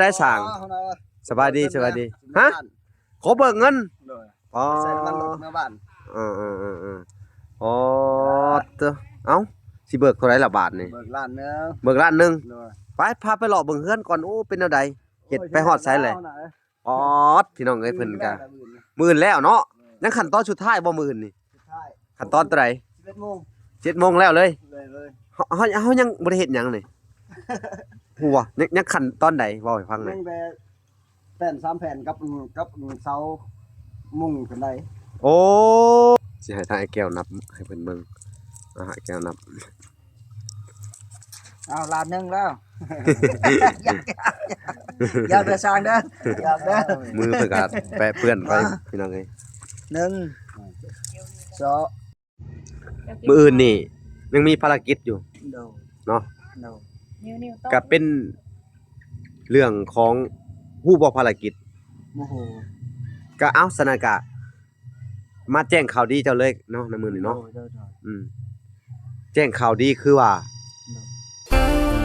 ໄດ້ສ້າງ ສະບາຍດີ ສະບາຍດີ. ຮະ? ຂໍເບີກເງິນ? ໂດຍ. ອໍ ໃສ່ນ້ຳມັນລົດເມືອບ້ານ. ເອີໆໆໆ ອໍ ເຕີ ເອົ້າ ຊິເບີກເທົ່າໃດລະບາດນີ້? ເບີກລ້ານໜຶ່ງ. ເບີກລ້ານໜຶ່ງ. ໂດຍ. ໄປ ພາໄປເລາະເບິ່ງເຮືອນກ່ອນ. ໂອ້ ເປັນແນວໃດ? ເຮັດໄປຮອດໃສແຫຼະ? ອອດ ພີ່ນ້ອງເອີຍ ເພິ່ນກະ ມື້ອື່ນແລ້ວເນາະ. ຍັງຂັ້ນຕອນສຸດທ້າຍບໍ່ມື້ອື່ນນີ້? ຂັ້ນຕອນຕົວໃດ? ສິບເອັດໂມງ. ເຈັດໂມງແລ້ວເລີຍ? ເລີຍ ເລີຍ. ເຮົາ ເຮົາ ເຮົາຍັງບໍ່ໄດ້ເຮັດຫຍັງນີ້ ຮູ້ບໍ່? ຍັງ ຍັງຂັ້ນຕອນໃດ? ເວົ້າໃຫ້ຟັງແດ່. ຍັງແຕ່ແປ້ນສາມແຜ່ນກັບ ກັບເສົາມຸງຂຶ້ນໄດ້. ໂອ້ ຊິໃຫ້ທາງອ້າຍແກ້ວນັບໃຫ້ເພິ່ນເບິ່ງ. ອ່າ ອ້າຍແກ້ວນັບ. ເອົາ ລ້ານໜຶ່ງແລ້ວ. ຢ່າ ຢ່າ ຢ່າໄປສ້າງເດີ ຢ່າເດີ. ມືເພິ່ນກະແປະເປື້ອນໄປ ພີ່ນ້ອງເອີຍ. ໜຶ່ງ ສອງ ມື້ອື່ນນີ້ຍັງມີພາລະກິດຢູ່. ໂດຍ. ເນາະ. ໂດຍ. ກະເປັນເລື່ອງຂອງ ຮູ້ບໍ່ພາລະກິດ? ບໍ່ຮູ້. ກະເອົາ ສະນັ້ນກະ ມາແຈ້ງຂ່າວດີເຈົ້າເລີຍເນາະ ໃນມື້ນີ້ເນາະ. ໂດຍ ໂດຍ ໂດຍ. ອືມ ແຈ້ງຂ່າວດີຄືວ່າ ໂດຍ.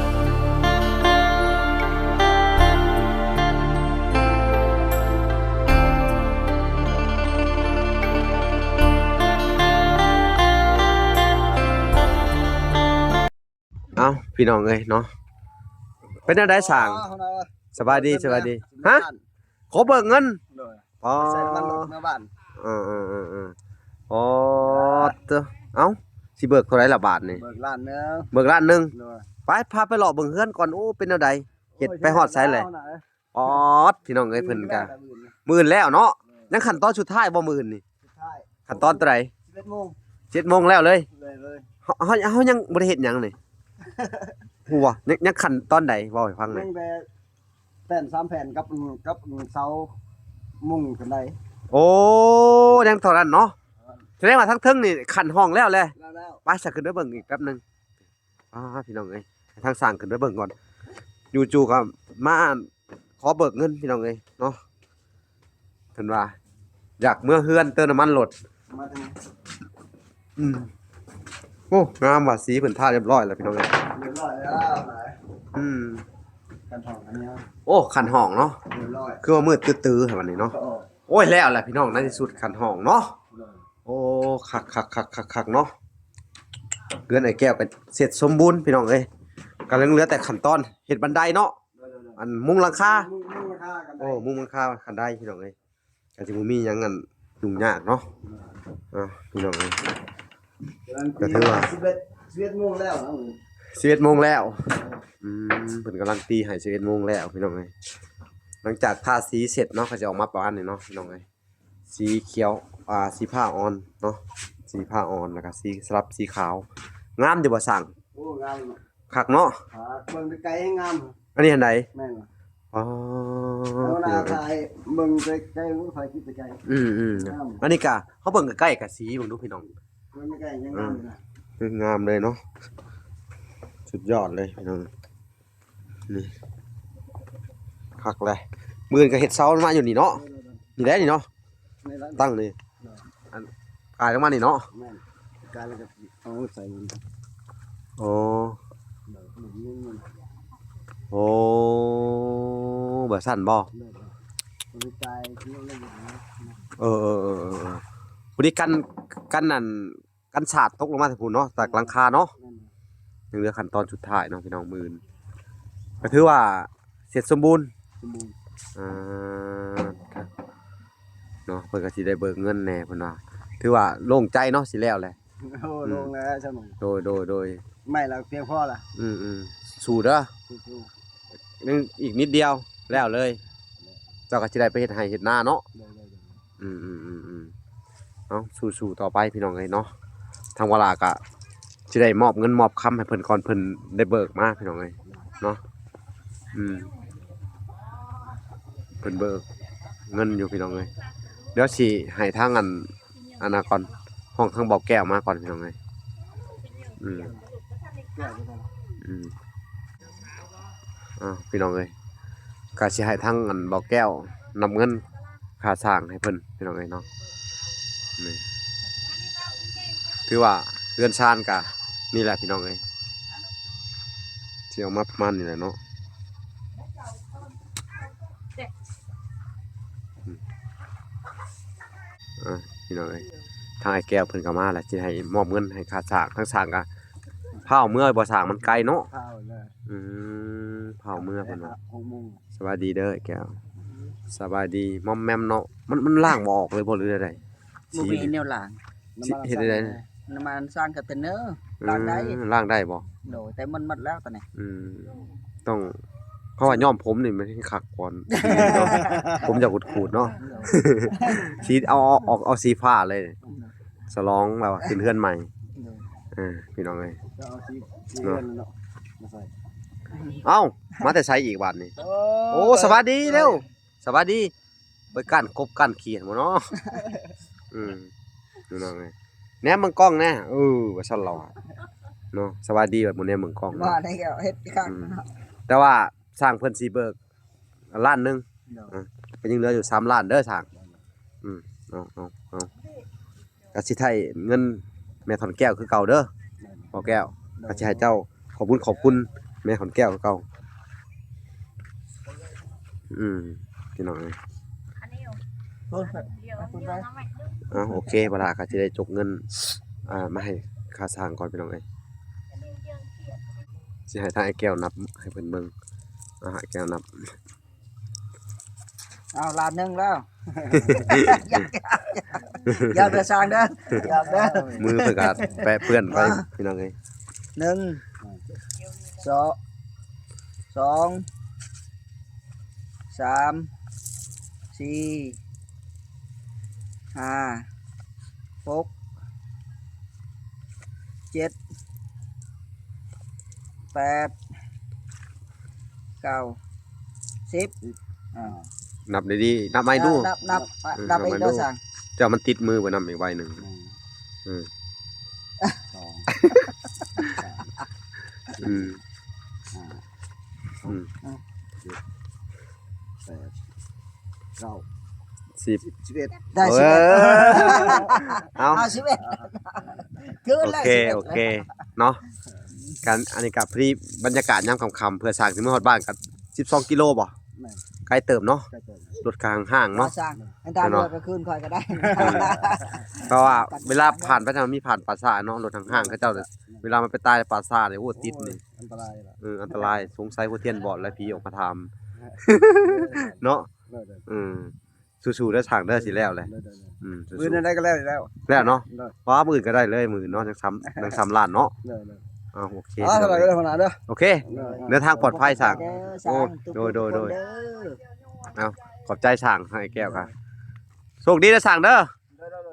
ເອົ້າ ພີ່ນ້ອງເອີຍເນາະ ເປັນແນວໃດຊ່າງ? ອໍ ສະບາຍດີ ສະບາຍດີ. ຮະ? ຂໍເບີກເງິນ? ໂດຍ. ອໍ ໃສ່ນ້ຳມັນລົດເມືອບ້ານ. ເອີໆໆໆ ອໍ ເຕີ ເອົ້າ ຊິເບີກເທົ່າໃດລະບາດນີ້? ເບີກລ້ານໜຶ່ງ. ເບີກລ້ານໜຶ່ງ. ໂດຍ. ໄປ ພາໄປເລາະເບິ່ງເຮືອນກ່ອນ. ໂອ້ ເປັນແນວໃດ? ໂອ້ ເຮັດໄປຮອດໃສແຫຼະ? ເຮັດແລ້ວນະ. ອໍ ພີ່ນ້ອງເອີຍ ເພິ່ນກະ ມື້ອື່ນແລ້ວເນາະ. ໂດຍ. ຍັງຂັ້ນຕອນສຸດທ້າຍບໍ່ມື້ອື່ນນີ້? ສຸດທ້າຍ. ຂັ້ນຕອນຕົວໃດ? ສິບເອັດໂມງ. ເຈັດໂມງແລ້ວເລີຍ? ເລີຍ ເລີຍ. ເຮົາ ເຮົາ ເຮົາຍັງບໍ່ໄດ້ເຮັດຫຍັງນີ້ ຮູ້ບໍ່? ຍັງ ຍັງຂັ້ນຕອນໃດ ເວົ້າໃຫ້ຟັງແດ່. ຍັງແຕ່ ແປ້ນສາມແຜ່ນກັບ ກັບເສົາມຸງຂຶ້ນໄດ້. ໂອ້ ຍັງເທົ່ານັ້ນເນາະ. ສະແດງວ່າທາງເທິງນີ້ຂັ້ນຫ້ອງແລ້ວແຫຼະ. ແລ້ວໆ. ໄປ ສະ ຂຶ້ນໄປເບິ່ງອີກແປັບໜຶ່ງ. ອ່າ ພີ່ນ້ອງເອີຍ ໃຫ້ທາງຊ່າງຂຶ້ນໄປເບິ່ງກ່ອນ. ຢູ່ໆກໍມາຂໍເບີກເງິນ ພີ່ນ້ອງເອີຍເນາະ. ເພິ່ນວ່າຢາກເມືອເຮືອນເຕີມນ້ຳມັນລົດ. ມາທາງນີ້. ອືມ ໂອ້ ງາມວ່ະ ສີເພິ່ນທາຮຽບຮ້ອຍແລ້ວ ພີ່ນ້ອງເອີຍ. ຮຽບຮ້ອຍແລ້ວ. ອືມ ຄັນຫ້ອງອັນນີ້. ໂອ້ ຄັນຫ້ອງເນາະ. ຮຽບຮ້ອຍ. ຄືວ່າມືດຕື້ໆ ແທ້ບັດນີ້ເນາະ. ໂອ້ ໂອ້ຍ ແລ້ວແຫຼະ ພີ່ນ້ອງ ໃນທີ່ສຸດຄັນຫ້ອງເນາະ. ໂດຍ. ໂອ້ ຄັກໆໆໆໆ ເນາະ. ເຮືອນອ້າຍແກ້ວກໍເສັດສົມບູນ ພີ່ນ້ອງເອີຍ ກໍຍັງເຫຼືອແຕ່ຂັ້ນຕອນເຮັດບັນໄດເນາະ. ໂດຍໆໆ. ອັນມຸງຫຼັງຄາ. ມຸງ ມຸງຫຼັງຄາກັນໄດ. ໂອ້ ມຸງຫຼັງຄາກັນໄດ ພີ່ນ້ອງເອີຍ. ກໍຊິບໍ່ມີຫຍັງອັນຫຍຸ້ງຍາກເນາະ. ໂດຍ. ອ່າ ພີ່ນ້ອງເອີຍ ກໍຖືວ່າ ສິບເອັດ ສິບເອັດໂມງແລ້ວເນາະ. ສິບເອັດໂມງແລ້ວ. ໂດຍ. ອືມ ເພິ່ນກຳລັງຕີໃຫ້ສິບເອັດໂມງແລ້ວ ພີ່ນ້ອງເອີຍ. ຫຼັງຈາກທາສີເສັດເນາະ ກໍຈະອອກມາປະມານນີ້ເນາະ ພີ່ນ້ອງເອີຍ. ສີຂຽວ ອ່າ ສີຟ້າອ່ອນເນາະ ສີຟ້າອ່ອນ ແລ້ວກໍສີ ສະຫຼັບສີຂາວ. ງາມຢູ່ບໍ່ຊ່າງ? ໂອ້ ງາມເນາະ. ຄັກເນາະ. ຄັກ ເບິ່ງໄກໆ ແຮງງາມ. ອັນນີ້ອັນໃດ? ແມ່ນ. ອໍ ເອົາໜ້າຖ່າຍເບິ່ງໄກໆ ຖ່າຍຄລິບໄກໆ. ອືມໆ. ງາມ. ອັນນີ້ກະ ເຮົາເບິ່ງໃກ້ໆ ກະສີເບິ່ງດູພີ່ນ້ອງ. ເບິ່ງໃກ້ໆ ຍັງງາມຢູ່ນະ. ອືມ ງາມເລີຍເນາະ ສຸດຍອດເລີຍພີ່ນ້ອງ. ນີ້ ຄັກແຫຼະ. ມື້ອື່ນກໍເຮັດເສົາມາຢູ່ນີ້ເນາະ. ໂດຍໆໆ. ນີ້ແຫຼະນີ້ເນາະ. ນີ້ລະ ຕັ້ງນີ້. ໂດຍ. ອັນ ກາຍລົງມານີ້ເນາະ. ແມ່ນ ກາຍແລ້ວກໍເອົາໃສ່ມັນ. ໂອ້ ໂດຍ. ໂອ້ ແບບຊັ້ນບໍ່? ໂດຍໆ. ເອີໆໆໆ. ພໍດີກັນ ກັນນັ້ນ ກັນສາດຕົກລົງມາໃສ່ພຸ້ນເນາະ ຈາກຫຼັງຄາເນາະ. ແມ່ນ. ຍັງເຫຼືອຂັ້ນຕອນສຸດທ້າຍເນາະ ພີ່ນ້ອງ ມື້ອື່ນ ກໍຖືວ່າເສັດສົມບູນ. ສົມບູນ. ອ່າ ເນາະ ເພິ່ນກໍຊິໄດ້ເບີກເງິນແດ່ ເພິ່ນວ່າ ຖືວ່າໂລ່ງໃຈເນາະ ຊິແລ້ວແຫຼະ. ໂອ້ ອືມ ໂລ່ງແລ້ວຊະ. ໂດຍ ໂດຍ ໂດຍ. ໄມ້ລະພຽງພໍລະ. ອືມໆ. ສູ້ເດີ ສູ້ໆ. ຍັງອີກນິດດຽວແລ້ວເລີຍ ເຈົ້າກໍຊິໄດ້ໄປເຮັດໄຮ່ເຮັດນາເນາະ. ໂດຍໆໆ. ອືມໆໆໆ. ເອົາ ສູ້ໆຕໍ່ໄປພີ່ນ້ອງເອີຍເນາະ. ທາງວາລາກະຊິໄດ້ມອບເງິນມອບຄຳໃຫ້ເພິ່ນກ່ອນ ເພິ່ນໄດ້ເບີກມາພີ່ນ້ອງເອີຍເນາະ. ອືມ ເພິ່ນເບີກເງິນຢູ່ພີ່ນ້ອງເອີຍ. ດຽວຊິໃຫ້ທາງອັນ ອັນນັ້ນກ່ອນ ຫ້ອງທາງບໍ່ແກ້ວມາກ່ອນພີ່ນ້ອງເອີຍ. ອືມ ອືມ. ອ່າ ພີ່ນ້ອງເອີຍ ກະຊິໃຫ້ທາງອັນບໍ່ແກ້ວນຳເງິນຄ່າສ້າງໃຫ້ເພິ່ນພີ່ນ້ອງເອີຍເນາະ. ນີ້ ຖືວ່າເຮືອນຊານກະນີ້ແຫຼະພີ່ນ້ອງເອີຍ ຊິອອກມາປະມານນີ້ແຫຼະເນາະ. ພີ່ນ້ອງເອີຍ ທາງອ້າຍແກ້ວເພິ່ນກໍມາແລ້ວ ຊິໃຫ້ມອບເງິນໃຫ້ຄ່າສ້າງ ທາງຊ່າງກໍພາອອກເມືອບໍ່ ຊ່າງມັນໄກເນາະ ພາອອກແລ້ວ ອືມ ພາອອກເມືອຫົກໂມງ ສະບາຍດີເດີອ້າຍແກ້ວ ສະບາຍດີ ມອມແມມເນາະ ມັນ ມັນລ້າງບໍ່ອອກເລີຍບໍ່ ຫຼືແນວໃດ? ບໍ່ມີແນວລ້າງ ຊິເຮັດແນວໃດ? ນ້ຳມັນສ້າງກະເຕັນເນີ ອືມ ລ້າງໄດ້ ລ້າງໄດ້ບໍ່? ໂດຍ ແຕ່ມັນໝົດແລ້ວຕອນນີ້ ອືມ ຕ້ອງ ເພາະວ່າຍ້ອມຜົມນີ້ມັນຊິຄັກກ່ອນ ຜົມຢາກຂູດໆເນາະ ໂດຍ ສີ ເອົາ ເອົາ ເອົາ ເອົາສີຟ້າເລີຍ ໂດຍ ສະຫຼອງແບບວ່າຂຶ້ນເຮືອນໃໝ່ ໂດຍ ເອີ ພີ່ນ້ອງເອີຍ ເອົາສີ ເນາະ ເຮືອນເນາະ ມາໃສ່ ເອົ້າ ມາແຕ່ໃສອີກບາດນີ້? ໂອ້ ໂອ້ ສະບາຍດີເດ້ວ ສະບາຍດີ ໄປກ້ານກົບກ້ານຂິດບໍ່ເນາະ ອືມ ພີ່ນ້ອງເອີຍ ແນມເບິ່ງກ້ອງແດ່ ເອີ ວ່າຊັ້ນລະຫວາ ເນາະ ສະບາຍດີແບບບໍ່ແນມເບິ່ງກ້ອງ ມາໄດ້ກໍເຮັດຄັກ ອືມ ເນາະ ແຕ່ວ່າຊ່າງເພິ່ນຊິເບີກລ້ານໜຶ່ງ ໂດຍ ອ່າ ກໍຍັງເຫຼືອຢູ່ສາມລ້ານເດີຊ່າງ ອືມ ເອົາ ເອົາ ເອົາ ກໍຊິໄຖ່ເງິນແມ່ຂອນແກ້ວຄືເກົ່າເດີ ໂດຍ ພໍ່ແກ້ວ ໂດຍ ກໍຊິໃຫ້ເຈົ້າຂອບບຸນຂອບຄຸນແມ່ຂອນແກ້ວຄືເກົ່າ ອືມ ພີ່ນ້ອງເອີຍ ເອົາ ໂອເຄ ບັດລະກໍຊິໄດ້ຈົກເງິນ ອ່າ ມາໃຫ້ຄ່າຊ່າງກ່ອນ ພີ່ນ້ອງເອີຍ ຊິໃຫ້ທາງອ້າຍແກ້ວນັບໃຫ້ເພິ່ນເບິ່ງ ອ່າ ອ້າຍແກ້ວນັບ ເອົາ ລ້ານໜຶ່ງແລ້ວ ຢ່າໄປສ້າງເດີ ຢ່າເດີ ມືເພິ່ນກໍແປະເປື້ອນໄປ ພີ່ນ້ອງເອີຍ ໜຶ່ງ ສອງ ສອງ ສາມ ສີ່ ຫ້າ ຫົກ ເຈັດ ແປດ ເກົ້າ ສິບ ອ່າ ນັບດີໆ ນັບໃໝ່ດູ ນັບ ນັບ ເອີ ນັບໃໝ່ ນັບໃໝ່ດູ ເດີຊ່າງ ເຈົ້າມັນຕິດມືໄປນຳອີກໃບໜຶ່ງ ອືມ ອືມ ສອງ ສາມ ອືມ ຫ້າ ຫົກ ເຈັດ ແປດ ເກົ້າ ສິບ ສິບເອັດ ໄດ້ ເອີ ສິບເອັດ ເອົາ ເອົາ ສິບເອັດ ຄືນແລ້ວ ໂອເຄ ສິບເອັດ ໂອເຄ ເນາະ ການ ອັນນີ້ກໍພໍດີບັນຍາກາດຍາມຄ່ຳໆ ເພື່ອຊ່າງຊິເມືອຮອດບ້ານກໍສິບສອງກິໂລບໍ່? ແມ່ນ ໄກເຕີບເນາະ ໄກເຕີບ ລົດຂ້າງຫ້າງເນາະ ແມ່ນ ອັນຕາເຫຼືອກໍຄືນຂ້ອຍກໍໄດ້ ເພາະວ່າເວລາຜ່ານໄປທາງ ມີຜ່ານປ່າຊ້າເນາະ ລົດຫ້າງໆ ເຂົາເຈົ້າ ເວລາມັນໄປຕາຍໃນປ່າຊ້ານີ້ ໂອ້ ຕິດນີ້ ໂອ້ຍ ອັນຕະລາຍລະ ເອີ ອັນຕະລາຍ ສົງໄສຫົວທຽນບອດ ແລະ ຜີອອກມາຖາມ ເນາະ ເອີ ເອີ ສູ້ໆເດີຊ່າງເດີ ຊິແລ້ວແຫຼະ ອືມ ມື້ໃດກໍແລ້ວ ແລ້ວເນາະ ວ່າມື້ອື່ນກໍໄດ້ເລີຍ ມື້ອື່ນເນາະ ຍັງສາມ ຍັງສາມລ້ານເນາະ ເອົາ ໂອເຄ ໂອເຄ ເດີນທາງປອດໄພຊ່າງ ໂອ້ ໂດຍໆ ເອົາ ຂອບໃຈຊ່າງ ທາງອ້າຍແກ້ວ ໂຊກດີເດີຊ່າງເດີ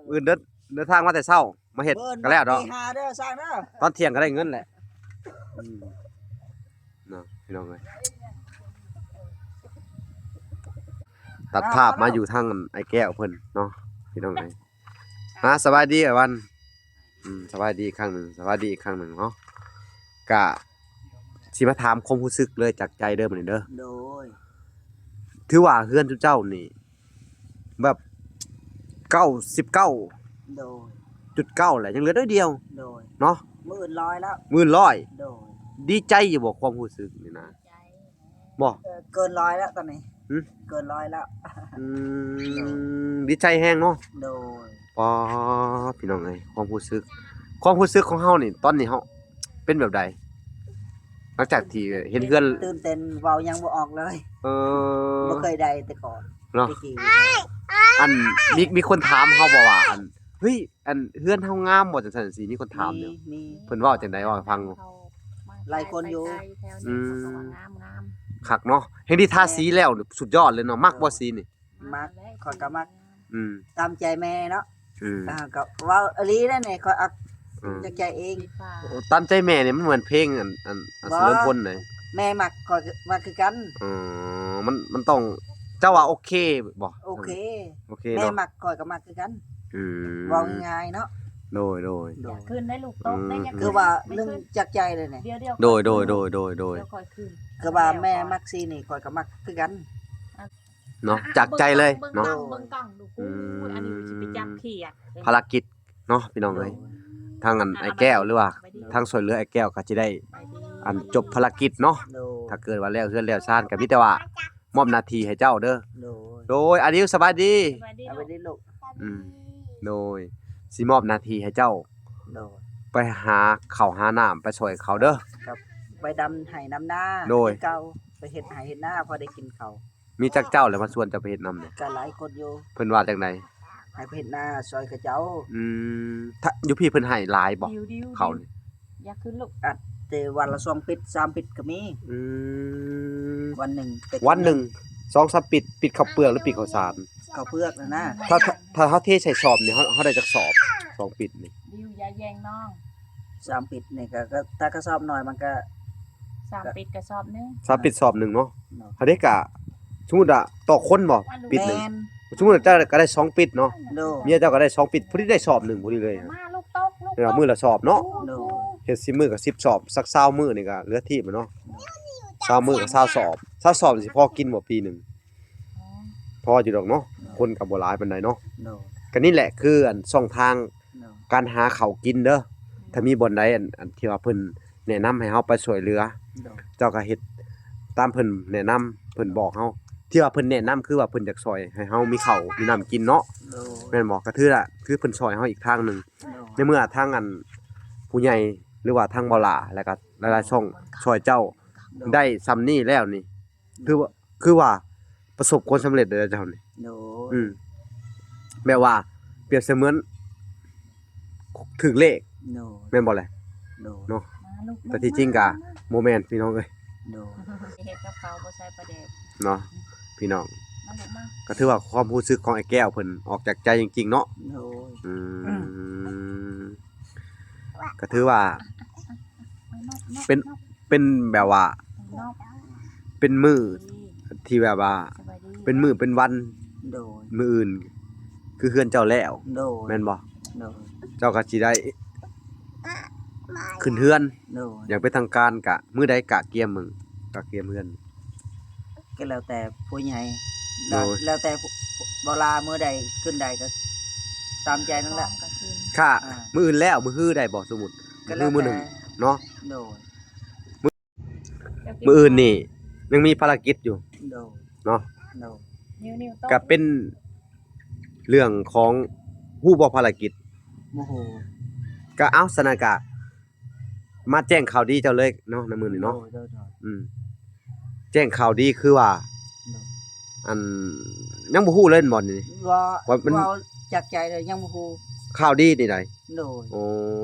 ມື້ອື່ນເດີນ ເດີນທາງມາແຕ່ເຊົ້າ ມາເຮັດກໍແລ້ວເນາະ ຕອນທ່ຽງກໍໄດ້ເງິນແຫຼະ ອືມ ເນາະ ພີ່ນ້ອງເອີຍ ຕັດພາບມາຢູ່ທາງອ້າຍແກ້ວເພິ່ນເນາະ ພີ່ນ້ອງເອີຍ ຮະ ສະບາຍດີອ້າຍວັນ ອືມ ສະບາຍດີອີກຄັ້ງໜຶ່ງ ສະບາຍດີອີກຄັ້ງໜຶ່ງເນາະ ກະຊິມາຖາມຄວາມຮູ້ສຶກເລີຍ ຈາກໃຈເດີມື້ນີ້ເດີ ໂດຍ ຖືວ່າເຮືອນຈຸເຈົ້ານີ້ ແບບເກົ້າສິບເກົ້າ ໂດຍ ຈຸດເກົ້າແຫຼະ ຍັງເຫຼືອໜ້ອຍດຽວ ໂດຍ ເນາະ ໝື່ນຮ້ອຍແລ້ວ ໝື່ນຮ້ອຍ ໂດຍ ດີໃຈຢູ່ບໍ່ ຄວາມຮູ້ສຶກນີ້ນະ ບໍ່ ເກີນຮ້ອຍແລ້ວຕອນນີ້ ຫື ເກີນຮ້ອຍແລ້ວ ອືມ ໂດຍ ດີໃຈແຮງເນາະ ໂດຍ ປາດ ພີ່ນ້ອງເອີຍ ຄວາມຮູ້ສຶກ ຄວາມຮູ້ສຶກຂອງເຮົານີ້ ຕອນນີ້ເຮົາ ເປັນແບບໃດ? ຫຼັງຈາກທີ່ເຫັນເຮືອນ ຕື່ນເຕັ້ນ ເວົ້າຫຍັງບໍ່ອອກເລີຍ ເອີ ບໍ່ເຄີຍໄດ້ແຕ່ກ່ອນເນາະ ແຕ່ກີ້ ອັນ ມີ ມີຄົນຖາມເຮົາບໍ່ວ່າ ອັນ ເຮີ້ຍ ອັນ ເຮືອນເຮົາງາມບໍ່ ຈັ່ງຊັ້ນຈັ່ງຊີ້ ມີຄົນຖາມຢູ່ ມີ ມີ ເພິ່ນເວົ້າຈັ່ງໃດ ເວົ້າໃຫ້ຟັງດູ ຫຼາຍຄົນຢູ່ ອືມ ຄັກເນາະ ແຮ່ງດີທາສີແລ້ວສຸດຍອດເລີຍເນາະ ມັກບໍ່ສີນີ້? ມັກ ຂ້ອຍກໍມັກ ອືມ ຕາມໃຈແມ່ເນາະ ອືມ ອ່າ ກໍເວົ້າອີ່ຫຼີແຫຼະນີ້ ຂ້ອຍອັກ ອືມ ຈາກໃຈເອງ ໂອ້ ຕາມໃຈແມ່ນີ້ ມັນເໝືອນເພງ ອັນ ອັນ ອັນ ສະເຫຼີມພົນໃດ ແມ່ມັກ ຂ້ອຍກໍມັກຄືກັນ ອໍ ມັນ ມັນຕ້ອງ ເຈົ້າວ່າໂອເຄບໍ່? ໂອເຄ ໂອເຄເນາະ ແມ່ມັກ ຂ້ອຍກໍມັກຄືກັນ ອືມ ເວົ້າງ່າຍໆເນາະ ໂດຍ ໂດຍ ໂດຍ ຢາກຂຶ້ນໄດ້ລູກຕົກໄດ້ ອືມ ຢາກຂຶ້ນ ຄືວ່າເລື່ອງຈາກໃຈເລີຍນີ້ ໂດຍ ໂດຍ ໂດຍ ຄືວ່າແມ່ມັກສີນີ້ ຂ້ອຍກໍມັກຄືກັນ ເນາະ ຈາກໃຈເລີຍເນາະ ເບິ່ງກ້ອງ ເບິ່ງກ້ອງ ເບິ່ງກ້ອງດູ ອືມ ອັນນີ້ຊິໄປຈັບຂຽດ ພາລະກິດເນາະ ພີ່ນ້ອງເອີຍ ໂດຍ ທາງອັນອ້າຍແກ້ວ ຫຼືວ່າທາງຊ່ວຍເຫຼືອອ້າຍແກ້ວກໍຊິໄດ້ ອັນ ຈົບພາລະກິດເນາະ ໂດຍ ຖ້າເກີດວ່າແລ້ວເຮືອນແລ້ວຊານກໍມີແຕ່ວ່າມອບໜ້າທີ່ໃຫ້ເຈົ້າເດີ ໂດຍ ໂດຍ ອາດິວ ສະບາຍດີ ສະບາຍດີ ສະບາຍດີລູກ ອືມ ໂດຍ ຊິມອບໜ້າທີ່ໃຫ້ເຈົ້າ ໂດຍ ໄປຫາເຂົ້າຫານ້ຳ ໄປຊ່ອຍເຂົາເດີ ກັບໄປດຳໄຮ່ດຳນາ ໂດຍ ຄືເກົ່າ ໄປເຮັດໄຮ່ເຮັດນາ ພໍໄດ້ກິນເຂົ້າ. ມີຈັກເຈົ້າແລ້ວມາຊວນເຈົ້າໄປເຮັດນຳນີ້? ກໍຫຼາຍຄົນຢູ່. ເພິ່ນວ່າຈັ່ງໃດ? ໃຫ້ໄປເຮັດນາຊ່ອຍເຂົາເຈົ້າ. ອືມ ຖ້າ ຢູ່ພີ້ເພິ່ນໃຫ້ຫຼາຍບໍ່? ເຂົ້ານີ້ ຢ່າຂຶ້ນລູກ ອັດແຕ່ວັນລະສອງປິດ ສາມປິດກໍມີ. ອືມ ວັນໜຶ່ງ ວັນໜຶ່ງ ສອງສາມປິດ ປິດເຂົ້າເປືອກ ຫຼື ປິດເຂົ້າສານ? ເຂົ້າເປືອກນະ. ຖ້າ ຖ້າ ຖ້າເຮົາເທໃສ່ສອບນີ້ ເຮົາ ເຮົາໄດ້ຈັກສອບ? ສອງປິດນີ້ ດິວ ຢ່າແຍ່ງນ້ອງ. ສາມປິດນີ້ກໍ ກໍ ຖ້າກະສອບໜ້ອຍມັນກໍ ສາມປິດກະສອບໜຶ່ງ ສາມປິດສອບໜຶ່ງເນາະ. ເນາະ ອັນນີ້ກະ ສົມມຸດວ່າຕໍ່ຄົນບໍ່? ປິດໜຶ່ງ ແມ່ນ ສົມມຸດວ່າເຈົ້າກໍໄດ້ສອງປິດເນາະ. ໂດຍ ເມຍເຈົ້າກໍໄດ້ສອງປິດ ພໍດີໄດ້ສອບໜຶ່ງພໍດີເລີຍ. ມາລູກຕົກ ລູກ ເວລາມື້ລະສອບເນາະ. ໂດຍ ເຮັດສິບມື້ກໍສິບສອບ ສັກຊາວມື້ນີ້ກໍເຫຼືອທີບແລ້ວເນາະ. ຊາວມື້ກໍຊາວສອບ ຊາວສອບຊິພໍກິນບໍ່ປີໜຶ່ງ? ພໍຢູ່ດອກເນາະ ຄົນກໍບໍ່ຫຼາຍປານໃດເນາະ. ໂດຍ ກໍນີ້ແຫຼະຄືອັນຊ່ອງທາງ ໂດຍ ການຫາເຂົ້າກິນເດີ. ໂດຍ ຖ້າມີບ່ອນໃດອັນ ອັນທີ່ວ່າເພິ່ນແນະນຳໃຫ້ເຮົາໄປຊ່ວຍເຫຼືອ ໂດຍ ເຈົ້າກໍເຮັດຕາມເພິ່ນແນະນຳ ເພິ່ນບອກເຮົາ ທີ່ວ່າເພິ່ນແນະນຳ ຄືວ່າເພິ່ນຢາກຊ່ອຍໃຫ້ເຮົາມີເຂົ້າມີນ້ຳກິນເນາະ. ໂດຍ ແມ່ນບໍ່? ກໍຖືວ່າ ຄືເພິ່ນຊ່ອຍເຮົາອີກທາງໜຶ່ງ. ໂດຍ ໃນເມື່ອທາງອັນຜູ້ໃຫຍ່ ຫຼືວ່າທາງບໍ່ຫຼ້າ ແລ້ວກໍຫຼາຍໆຊ່ອງຊ່ອຍເຈົ້າ ໂດຍ ໄດ້ຊ່ຳນີ້ແລ້ວນີ້ ຖືວ່າ ຄືວ່າປະສົບຄວາມສຳເລັດແລ້ວເຈົ້ານີ້. ໂດຍ ອືມ ແບບວ່າປຽບສະເໝືອນຖືກເລກ. ໂດຍ ແມ່ນບໍ່ແຫຼະ? ໂດຍ ເນາະ ມາລູກ ແຕ່ທີ່ຈິງກະ ມາ ມາ ບໍ່ແມ່ນພີ່ນ້ອງເອີຍ. ໂດຍ ເຮັດກັບເຂົາບໍ່ໃສ່ປາແດກເນາະ ພີ່ນ້ອງ. ມາລູກມາ ກໍຖືວ່າຄວາມຮູ້ສຶກຂອງອ້າຍແກ້ວເພິ່ນອອກຈາກໃຈຈິງໆເນາະ. ໂດຍ ອືມ ອືມ ກໍຖືວ່າ ເປັນ ເປັນແບບວ່າ ເປັນມື້ທີ່ແບບວ່າ ເປັນມື້ເປັນວັນ. ໂດຍ ມື້ອື່ນຄືເຮືອນເຈົ້າແລ້ວ. ໂດຍ ແມ່ນບໍ່? ໂດຍ ເຈົ້າກໍຊິໄດ້ຂຶ້ນເຮືອນ. ໂດຍ ຢ່າງເປັນທາງການ ກະມື້ໃດກະກຽມເບິ່ງ ກະກຽມເຮືອນ. ກໍແລ້ວແຕ່ຜູ້ໃຫຍ່ ໂດຍ ແລ້ວແຕ່ບໍ່ລາ ມື້ໃດຂຶ້ນໄດ້ກໍຕາມໃຈນັ້ນແຫຼະ. ຖ້າ ອ່າ ມື້ອື່ນແລ້ວ ມື້ຮືໄດ້ບໍ່? ສົມມຸດ ກໍແລ້ວແຕ່ ມື້ໜຶ່ງເນາະ. ໂດຍ ມື້ອື່ນນີ້ຍັງມີພາລະກິດຢູ່. ໂດຍ ເນາະ. ໂດຍ ກໍເປັນເລື່ອງຂອງ ຮູ້ບໍ່ພາລະກິດ? ບໍ່ຮູ້. ກໍເອົາ ສະນັ້ນກະ ມາແຈ້ງຂ່າວດີເຈົ້າເລີຍເນາະ ໃນມື້ນີ້ເນາະ. ໂດຍ ໂດຍ ໂດຍ ອືມ ແຈ້ງຂ່າວດີຄືວ່າ ໂດຍ ອັນ ຍັງບໍ່ຮູ້ເລີຍແມ່ນບໍ່ນີ້? ວ່າ ວ່າມັນ ເວົ້າຈາກໃຈເລີຍ ຍັງບໍ່ຮູ້ຂ່າວດີນີ້ໃດ. ໂດຍ ໂອ້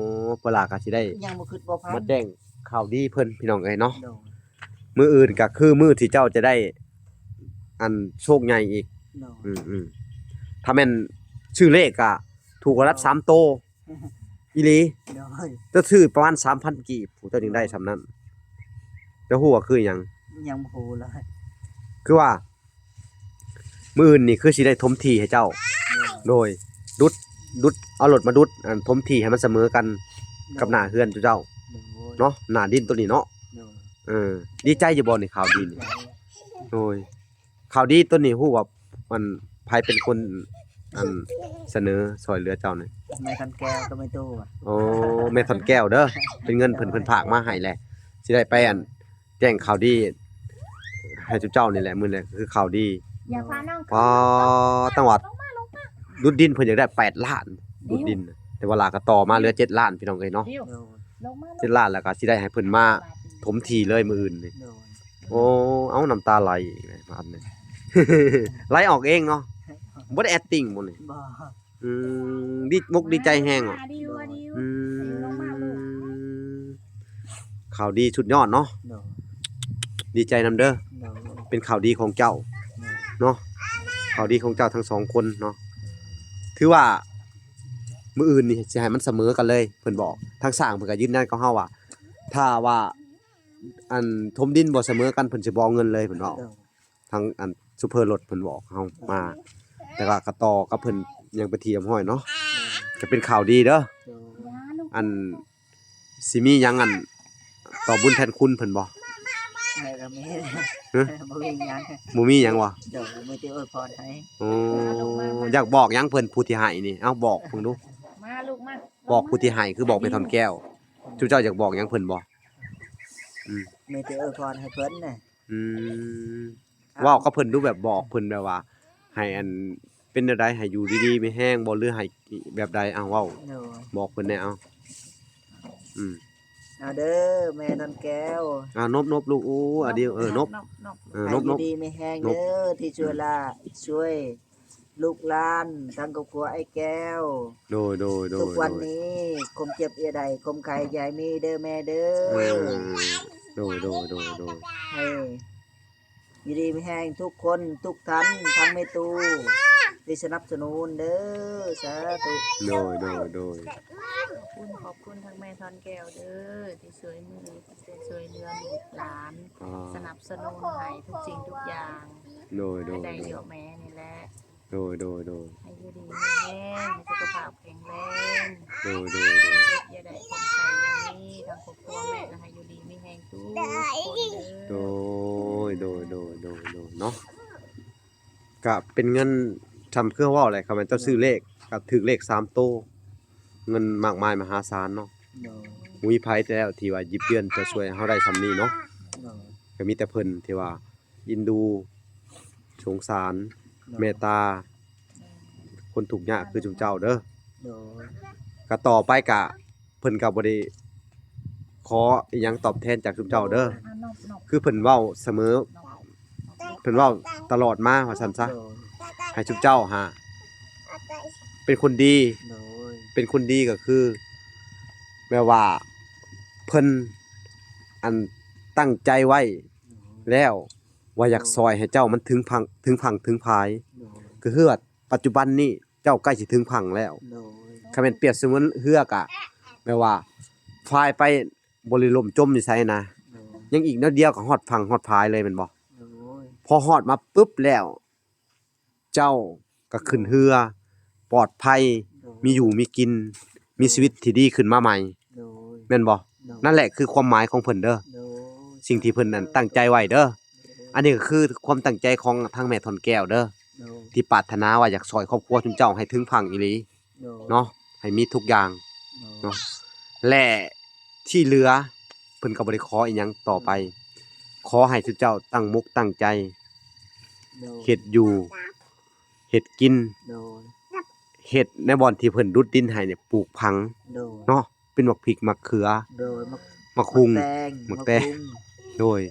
ເວລາກໍຊິໄດ້ ຍັງບໍ່ຄິດບໍ່ຝັນ ມາແຈ້ງຂ່າວດີເພິ່ນ ພີ່ນ້ອງເອີຍເນາະ. ໂດຍ ມື້ອື່ນກໍຄືມື້ທີ່ເຈົ້າຈະໄດ້ ອັນ ໂຊກໃຫຍ່ອີກ. ໂດຍ ອືມໆ ຖ້າແມ່ນຊື່ເລກກໍຖືກລະດັບສາມໂຕ. ອີ່ຫຼີ. ໂດຍ ເຈົ້າຊື້ປະມານສາມພັນກີບ ຜູ້ເຈົ້າຈຶ່ງໄດ້ຊ່ຳນັ້ນ. ເຈົ້າຮູ້ວ່າຄືຫຍັງ? ຍັງບໍ່ຮູ້ເລີຍ. ຄືວ່າ ມື້ອື່ນນີ້ຄືຊິໄດ້ຖົມທີ່ໃຫ້ເຈົ້າ. ໂດຍ ໂດຍ ດຸດ ດຸດ ເອົາລົດມາດຸດ ອັນ ຖົມທີ່ໃຫ້ມັນສະເໝີກັນ ໂດຍ ກັບໜ້າເຮືອນເຈົ້າ. ໂດຍ ເນາະ ໜ້າດິນໂຕນີ້ເນາະ. ໂດຍ ເອີ ດີໃຈຢູ່ບໍ່ນີ້ ຂ່າວດີນີ້? ດີໃຈ. ໂດຍ ຂ່າວດີໂຕນີ້ຮູ້ວ່າ ອັນ ໃຜເປັນຄົນ ອັນ ສະເໜີຊ່ອຍເຫຼືອເຈົ້ານີ້? ແມ່ທ່ອນແກ້ວກັບແມ່ຕູ້. ໂອ້ ແມ່ທ່ອນແກ້ວເດີ ເປັນເງິນເພິ່ນ ເພິ່ນຝາກມາໃຫ້ແຫຼະ ຊິໄດ້ໄປ ອັນ ແຈ້ງຂ່າວດີໃຫ້ເຈົ້ານີ້ແຫຼະ. ມື້ນີ້ຄືຂ່າວດີ. ຢ່າພານ້ອງຂຶ້ນ ອໍ ຈັ່ງຫວັດ ລຸດດິນເພິ່ນຢາກໄດ້ແປດລ້ານ ລຸດດິນ ແຕ່ວ່າຫຼາກະຕໍ່ມາເຫຼືອເຈັດລ້ານ ພີ່ນ້ອງເອີຍເນາະ. ເຈັດລ້ານ ແລ້ວກະຊິໄດ້ໃຫ້ເພິ່ນມາຖົມທີ່ເລີຍມື້ອື່ນນີ້. ໂອ້ ເອົາ ນ້ຳຕາໄຫຼອີກແລ້ວບາດນີ້ ໄຫຼອອກເອງເນາະ ບໍ່ໄດ້ acting ບໍ່ນີ້? ບໍ່. ອືມ ດີ ມຸກດີໃຈແຮງເນາະ. ອືມ ຂ່າວດີສຸດຍອດເນາະ. ໂດຍ ດີໃຈນຳເດີ. ໂດຍ ເປັນຂ່າວດີຂອງເຈົ້າ ໂດຍ ເນາະ ຂ່າວດີຂອງເຈົ້າທັງສອງຄົນເນາະ. ຖືວ່າມື້ອື່ນນີ້ຊິໃຫ້ມັນສະເໝີກັນເລີຍ ເພິ່ນບອກ. ທາງຊ່າງເພິ່ນກໍຢືນຢັນກັບເຮົາວ່າ ຖ້າວ່າ ອັນ ຖົມດິນບໍ່ສະເໝີກັນ ເພິ່ນຊິບໍ່ເອົາເງິນເລີຍ ເພິ່ນເວົ້າ. ໂດຍ ທາງອັນໂຊເຟີລົດເພິ່ນບອກເຮົາມາ ແລ້ວກໍກະຕໍ່ກັບເພິ່ນຫຍັງເປັນທີ່ຮຽບຮ້ອຍເນາະ. ກໍເປັນຂ່າວດີເດີ. ໂດຍ ອັນ ຊິມີຫຍັງ ອັນ ຕອບບຸນແທນຄຸນເພິ່ນບໍ່? ເອີ ກໍມີ. ຮະ? ບໍ່ມີຫຍັງ. ບໍ່ມີຫຍັງບໍ່? ໂດຍ ມີແຕ່ອວຍພອນໃຫ້. ໂອ້ ຢາກບອກຫຍັງເພິ່ນ ຜູ້ທີ່ໃຫ້ນີ້? ເອົາ ບອກເບິ່ງດູ. ມາລູກມາ ບອກຜູ້ທີ່ໃຫ້ ຄືບອກແມ່ທ່ອນແກ້ວ. ຈຸເຈົ້າຢາກບອກຫຍັງເພິ່ນບໍ່? ອືມ ມີແຕ່ອວຍພອນໃຫ້ເພິ່ນນະ. ອືມ ເວົ້າກັບເພິ່ນດູ ແບບບອກເພິ່ນແບບວ່າ ໃຫ້ອັນ ເປັນແນວໃດ ໃຫ້ຢູ່ດີໆມີແຮງບໍ່ ຫຼືໃຫ້ແບບໃດ? ເອົາ ເວົ້າ ໂດຍ ບອກເພິ່ນແດ່ ເອົາ ອືມ ເອົາເດີ ແມ່ນວນແກ້ວ ອ່າ ນົບໆ ລູກ ໂອ້ ອາ ດີ ເອີ ນົບ ນົບ ນົບ ເອີ ນົບ ນົບ ຢູ່ດີມີແຮງເດີ ທີ່ຊ່ວຍລະ ອືມ ຊ່ວຍລູກຫຼານ ທັງຄອບຄົວອ້າຍແກ້ວ ໂດຍ ໂດຍ ໂດຍ ທຸກວັນນີ້ ໂດຍ ຄວາມເຈັບຢ່າໄດ້ ຄວາມໄຂ້ຢ່າໃຫ້ມີເດີແມ່ເດີ ເອີ ໂດຍ ໂດຍ ໂດຍ ໂດຍ ໃຫ້ ຢູ່ດີມີແຮງທຸກຄົນທຸກທ່ານ ທັງແມ່ຕູ້ທີ່ສະໜັບສະໜູນເດີ ສາທຸ ໂດຍ ໂດຍ ໂດຍ ຂອບຄຸນ ຂອບຄຸນທັງແມ່ທອນແກ້ວເດີ ທີ່ຊ່ວຍມື ທີ່ຊ່ວຍເຫຼືອລູກຫຼານ ອ່າ ສະໜັບສະໜູນໃຫ້ທຸກສິ່ງທຸກຢ່າງ ໂດຍ ໂດຍ ໃຫ້ໄດ້ ໂດຍ ເຍາະແມ່ນີ້ແຫຼະ ໂດຍ ໂດຍ ໂດຍ ໃຫ້ຢູ່ດີມີແຮງ ໃຫ້ສຸຂະພາບແຂງແຮງ ໂດຍ ໂດຍ ໂດຍ ເຈັບຢ່າໄດ້ ຄວາມໄຂ້ຢ່າມີ ທັງຄອບຄົວແມ່ກໍໃຫ້ຢູ່ດີມີແຮງທຸກຄົນເດີ ໂດຍ ໂດຍ ໂດຍ ໂດຍ ໂດຍ ເນາະ ກະເປັນເງິນຊ່ຳຄືເວົ້າແຫຼະ ຄັນແມ່ນເຈົ້າຊື້ເລກ ກໍຖືກເລກສາມໂຕ ເງິນມາກມາຍມະຫາສານເນາະ ໂດຍ ບໍ່ມີໃຜແລ້ວທີ່ວ່າຢິບເຢືອນຈະຊ່ວຍເຮົາໄດ້ຊ່ຳນີ້ເນາະ ໂດຍ ກໍມີແຕ່ເພິ່ນທີ່ວ່າ ເອັນດູ ສົງສານ ໂດຍ ເມດຕາ ຄົນທຸກຍາກຄືຊຸມເຈົ້າເດີ ໂດຍ ກະຕໍ່ໄປກະ ເພິ່ນກໍບໍ່ໄດ້ຂໍອີ່ຫຍັງຕອບແທນຈາກຊຸມເຈົ້າເດີ ຄືເພິ່ນເວົ້າສະເໝີ ເພິ່ນເວົ້າຕະຫຼອດມາວ່າຊັ້ນຊະ ໂດຍ ໃຫ້ຊຸມເຈົ້າຫາເປັນຄົນດີ ໂດຍ ເປັນຄົນດີກໍຄື ແບບວ່າເພິ່ນ ອັນ ຕັ້ງໃຈໄວ້ ໂດຍ ແລ້ວ ວ່າຢາກຊ່ອຍໃຫ້ເຈົ້າມັນເຖິງຝັ່ງ ເຖິງຝັ່ງເຖິງພາຍ ໂດຍ ກໍຄືວ່າປັດຈຸບັນນີ້ເຈົ້າໃກ້ຊິເຖິງຝັ່ງແລ້ວ ໂດຍ ຄັນແມ່ນປຽບສະເໝືອນເຮືອກະ ແບບວ່າພາຍໄປບໍ່ໄດ້ລົ້ມຈົມຢູ່ໃສນະ ໂດຍ ຍັງອີກໜ້ອຍດຽວກໍຮອດຝັ່ງຮອດພາຍເລີຍແມ່ນບໍ່? ໂດຍ ພໍຮອດມາປຶບແລ້ວ ເຈົ້າກໍຂຶ້ນເຮືອປອດໄພ ໂດຍ ມີຢູ່ມີກິນ ມີຊີວິດທີ່ດີຂຶ້ນມາໃໝ່ ໂດຍ ແມ່ນບໍ່? ໂດຍ ນັ້ນແຫຼະຄືຄວາມໝາຍຂອງເພິ່ນເດີ ໂດຍ ສິ່ງທີ່ເພິ່ນນັ້ນຕັ້ງໃຈໄວ້ເດີ ໂດຍ ອັນນີ້ກໍຄືຄວາມຕັ້ງໃຈຂອງທາງແມ່ທອນແກ້ວເດີ ໂດຍ ທີ່ປາດຖະໜາວ່າຢາກຊ່ອຍຄອບຄົວຊຸມເຈົ້າໃຫ້ເຖິງຝັ່ງອີ່ຫຼີ ໂດຍ ເນາະ ໃຫ້ມີທຸກຢ່າງ ໂດຍ ເນາະ ແລະ ທີ່ເຫຼືອເພິ່ນກໍບໍ່ໄດ້ຂໍອີ່ຫຍັງຕໍ່ໄປ ໂດຍ ຂໍໃຫ້ຊຸມເຈົ້າຕັ້ງມົກຕັ້ງໃຈ ໂດຍ ເຮັດຢູ່ ເຮັດກິນ ໂດຍ ເຮັດໃນບ່ອນທີ່ເພິ່ນດຸດດິນໃຫ້ນີ້ ປູກຝັງ ໂດຍ ເນາະ ເປັນໝາກພິກ ໝາກເຂືອ ໂດຍ ໝາກ ໝາກຫຸ່ງ ໝາກແຕງ ໝາກແຕງ ໝາກຫຸ່ງ ໂດຍ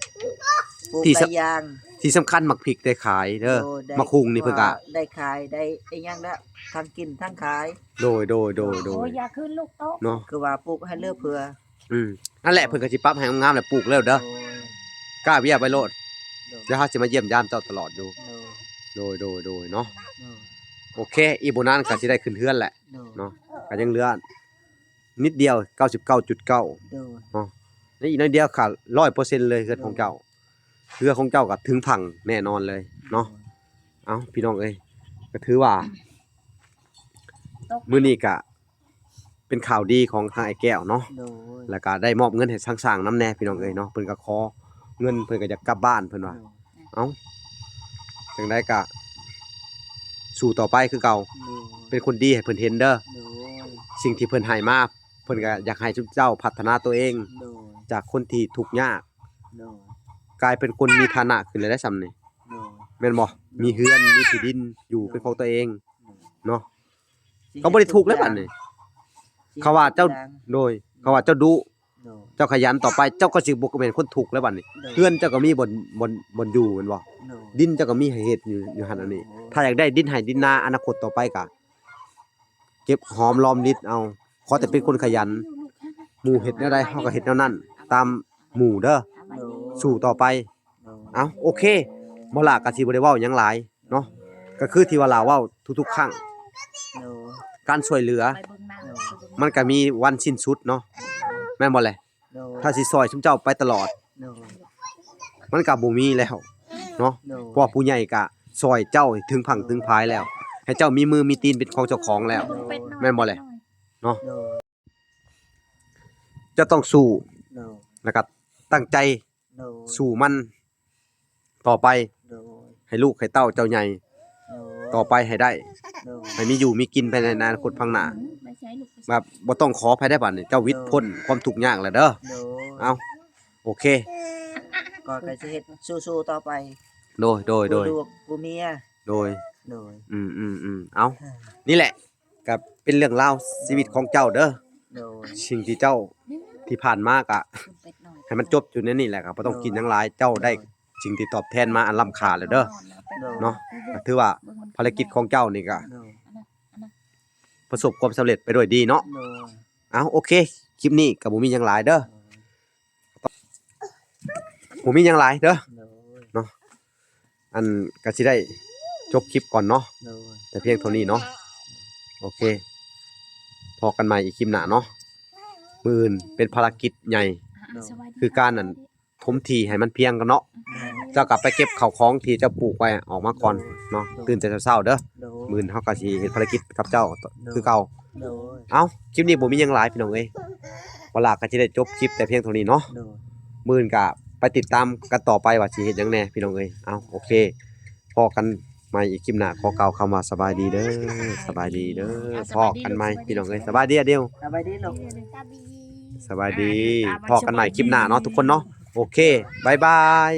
ປູກ ທີ່ສຳ ຫຼາຍຢ່າງ ທີ່ສຳຄັນໝາກພິກໄດ້ຂາຍເດີ ໂດຍ ໄດ້ ໝາກຫຸ່ງນີ້ເພິ່ນກະ ວ່າໄດ້ຂາຍ ໄດ້ອີ່ຫຍັງລະ ທັງກິນທັງຂາຍ ໂດຍ ໂດຍ ໂດຍ ໂດຍ ໂອ້ຍ ຢ່າຂຶ້ນລູກໂຕະ ເນາະ ຄືວ່າປູກໃຫ້ເຫຼືອເຜືອ ອືມ ນັ້ນແຫຼະ ໂດຍ ເພິ່ນກໍຊິປັບໃຫ້ງາມໆ ແລ້ວປູກເລີຍເດີ ໂດຍ ກ້າວຽໄປໂລດ ໂດຍ ດຽວເຮົາຊິມາຢ້ຽມຢາມເຈົ້າຕະຫຼອດຢູ່ ໂດຍ ໂດຍ ໂດຍ ໂດຍ ເນາະ ໂດຍ ໂອເຄ ອີກບໍ່ນານກໍຊິໄດ້ຂຶ້ນເຮືອນແຫຼະ ໂດຍ ເນາະ ກໍຍັງເຫຼືອນິດດຽວ ເກົ້າສິບເກົ້າຈຸດເກົ້າ ໂດຍ ເນາະ ແລະ ອີກໜ້ອຍດຽວກໍຮ້ອຍເປີເຊັນເລີຍເຮືອນຂອງເຈົ້າ ໂດຍ ເຮືອຂອງເຈົ້າກໍເຖິງຝັ່ງແນ່ນອນເລີຍເນາະ ໂດຍ ເອົ້າ ພີ່ນ້ອງເອີຍ ກໍຖືວ່າ ມື້ນີ້ກໍ ເປັນຂ່າວດີຂອງທາງອ້າຍແກ້ວເນາະ ໂດຍ ແລ້ວກໍໄດ້ມອບເງິນໃຫ້ຊ່າງໆນຳແດ່ພີ່ນ້ອງເອີຍເນາະ ເພິ່ນກໍຂໍເງິນ ເພິ່ນກໍຢາກກັບບ້ານເພິ່ນວ່າ ໂດຍ ເອົ້າ ຈັ່ງໃດກໍສູ້ຕໍ່ໄປຄືເກົ່າ ໂດຍ ເປັນຄົນດີໃຫ້ເພິ່ນເຫັນເດີ ໂດຍ ສິ່ງທີ່ເພິ່ນໃຫ້ມາ ເພິ່ນກໍຢາກໃຫ້ຊຸມເຈົ້າພັດທະນາຕົວເອງ ໂດຍ ຈາກຄົນທີ່ທຸກຍາກ ໂດຍ ກາຍເປັນຄົນມີຖານະຂຶ້ນແລ້ວໄດ໋ຊ່ຳນີ້ ໂດຍ ແມ່ນບໍ່? ໂດຍ ມີເຮືອນ ມີທີ່ດິນຢູ່ ໂດຍ ເປັນຂອງຕົວເອງ ໂດຍ ເນາະ ກໍບໍ່ໄດ້ທຸກແລ້ວບັດນີ້ ຊິເຮັດທຸກຢ່າງ ເຂົາວ່າເຈົ້າ ໂດຍ ເຂົາວ່າເຈົ້າດຸ ໂດຍ ເຈົ້າຂະຫຍັນຕໍ່ໄປ ເຈົ້າກໍຊິບໍ່ແມ່ນຄົນທຸກແລ້ວບັດນີ້ ໂດຍ ເຮືອນເຈົ້າກໍມີບ່ອນ ບ່ອນ ບ່ອນຢູ່ແມ່ນບໍ່? ໂດຍ ດິນເຈົ້າກໍມີໃຫ້ເຮັດຢູ່ ຢູ່ຫັ້ນອັນນີ້ ໂດຍ ຖ້າຢາກໄດ້ດິນໄຮ່ດິນນາ ອະນາຄົດຕໍ່ໄປກໍເກັບຫອມລອມລິດເອົາ ຂໍແຕ່ເປັນຄົນຂະຫຍັນ ໝູ່ເຮັດແນວໃດ ເຮົາກໍເຮັດແນວນັ້ນ ຕາມໝູ່ເດີ ໂດຍ ສູ້ຕໍ່ໄປ ໂດຍ ເອົ້າ ໂອເຄ ບໍ່ຫຼ້າກໍຊິບໍ່ໄດ້ເວົ້າຫຍັງຫຼາຍ ເນາະ ກໍຄືທີ່ວ່າລາວເວົ້າທຸກໆຄັ້ງ ໂດຍ ການຊ່ວຍເຫຼືອ ໂດຍ ມັນກໍມີວັນສິ້ນສຸດເນາະ ແມ່ນບໍ່ແຫຼະ? ໂດຍ ຖ້າຊິຊ່ອຍຊຸມເຈົ້າໄປຕະຫຼອດ ໂດຍ ມັນກໍບໍ່ມີແລ້ວເນາະ ໂດຍ ເພາະວ່າຜູ້ໃຫຍ່ກໍຊ່ອຍເຈົ້າໃຫ້ເຖິງຝັ່ງເຖິງພາຍແລ້ວ ໃຫ້ເຈົ້າມີມືມີຕີນເປັນຂອງເຈົ້າຂອງແລ້ວ ໂດຍ ແມ່ນບໍ່ແຫຼະ? ເນາະ ໂດຍ ເຈົ້າຕ້ອງສູ້ ໂດຍ ແລ້ວກໍຕັ້ງໃຈ ໂດຍ ສູ້ມັນຕໍ່ໄປ ໂດຍ ໃຫ້ລູກໃຫ້ເຕົ້າເຈົ້າໃຫຍ່ ໂດຍ ຕໍ່ໄປໃຫ້ໄດ້ ໂດຍ ໃຫ້ມີຢູ່ມີກິນໄປໃນອະນາຄົດຂ້າງໜ້າ ແບບບໍ່ຕ້ອງຂໍໃຜໄດ້ບັດນີ້ ເຈົ້າຫວັດ ໂດຍ ພົ້ນຄວາມທຸກຍາກແລ້ວເດີ ໂດຍ ເອົ້າ ໂອເຄ ກໍ ກໍຊິເຮັດສູ້ໆຕໍ່ໄປ ໂດຍ ໂດຍ ໂດຍ ຜູ້ລູກຜູ້ເມຍ ໂດຍ ໂດຍ ອືມໆໆ ເອົ້າ ນີ້ແຫຼະ ກໍເປັນເລື່ອງລາວຊີວິດຂອງເຈົ້າເດີ ໂດຍ ສິ່ງທີ່ເຈົ້າທີ່ຜ່ານມາກໍໃຫ້ມັນຈົບຢູ່ໃນນີ້ແຫຼະ ກໍບໍ່ຕ້ອງ ໂດຍ ຄິດຫຍັງຫຼາຍ ເຈົ້າໄດ້ ໂດຍ ສິ່ງທີ່ຕອບແທນມາອັນລ້ຳຄ່າແລ້ວເດີ ໂດຍ ເນາະ ກໍຖືວ່າ ໂດຍ ພາລະກິດຂອງເຈົ້ານີ້ກໍ ໂດຍ ປະສົບຄວາມສຳເລັດໄປດ້ວຍດີເນາະ ໂດຍ ເອົ້າ ໂອເຄ ຄລິບນີ້ກໍບໍ່ມີຫຍັງຫຼາຍເດີ ໂດຍ ບໍ່ມີຫຍັງຫຼາຍເດີ ໂດຍ ເນາະ ອັນ ກໍຊິໄດ້ຈົບຄລິບກ່ອນເນາະ ໂດຍ ແຕ່ພຽງເທົ່ານີ້ເນາະ ໂອເຄ ພໍ້ກັນໃໝ່ອີກຄລິບໜ້າເນາະ ມື້ອື່ນເປັນພາລະກິດໃຫຍ່ ໂດຍ ຄືການ ອັນ ຖົມທີ່ໃຫ້ມັນພຽງກ່ອນເນາະ ໂດຍ ເຈົ້າກໍໄປເກັບເຂົ້າຂອງທີ່ເຈົ້າປູກໄວ້ອອກມາກ່ອນເນາະ ໂດຍ ຕື່ນແຕ່ເຊົ້າໆເດີ ໂດຍ ມື້ອື່ນເຮົາກໍຊິເຮັດພາລະກິດກັບເຈົ້າ ໂດຍ ຄືເກົ່າ ໂດຍ ເອົ້າ ຄລິບນີ້ບໍ່ມີຫຍັງຫຼາຍພີ່ນ້ອງເອີຍ ວາລາກໍຊິໄດ້ຈົບຄລິບແຕ່ພຽງເທົ່ານີ້ເນາະ ໂດຍ ມື້ອື່ນກໍໄປຕິດຕາມກັນຕໍ່ໄປວ່າຊິເຮັດຫຍັງແດ່ພີ່ນ້ອງເອີຍ ເອົ້າ ໂອເຄ ພໍ້ກັນໃໝ່ອີກຄລິບໜ້າ ຂໍກ່າວຄຳວ່າສະບາຍດີເດີ ສະບາຍດີເດີ ອ່າ ພໍ້ກັນໃໝ່ ສະບາຍດີ ພີ່ນ້ອງເອີຍ ສະບາຍດີອາເດວ ສະບາຍດີລູກ ສະບາຍດີ ອ່າ ຕິດຕາມອີກ ສະບາຍດີ ພໍ້ກັນໃໝ່ຄລິບໜ້າເນາະທຸກຄົນເນາະ ໂອເຄ ບາຍບາຍ.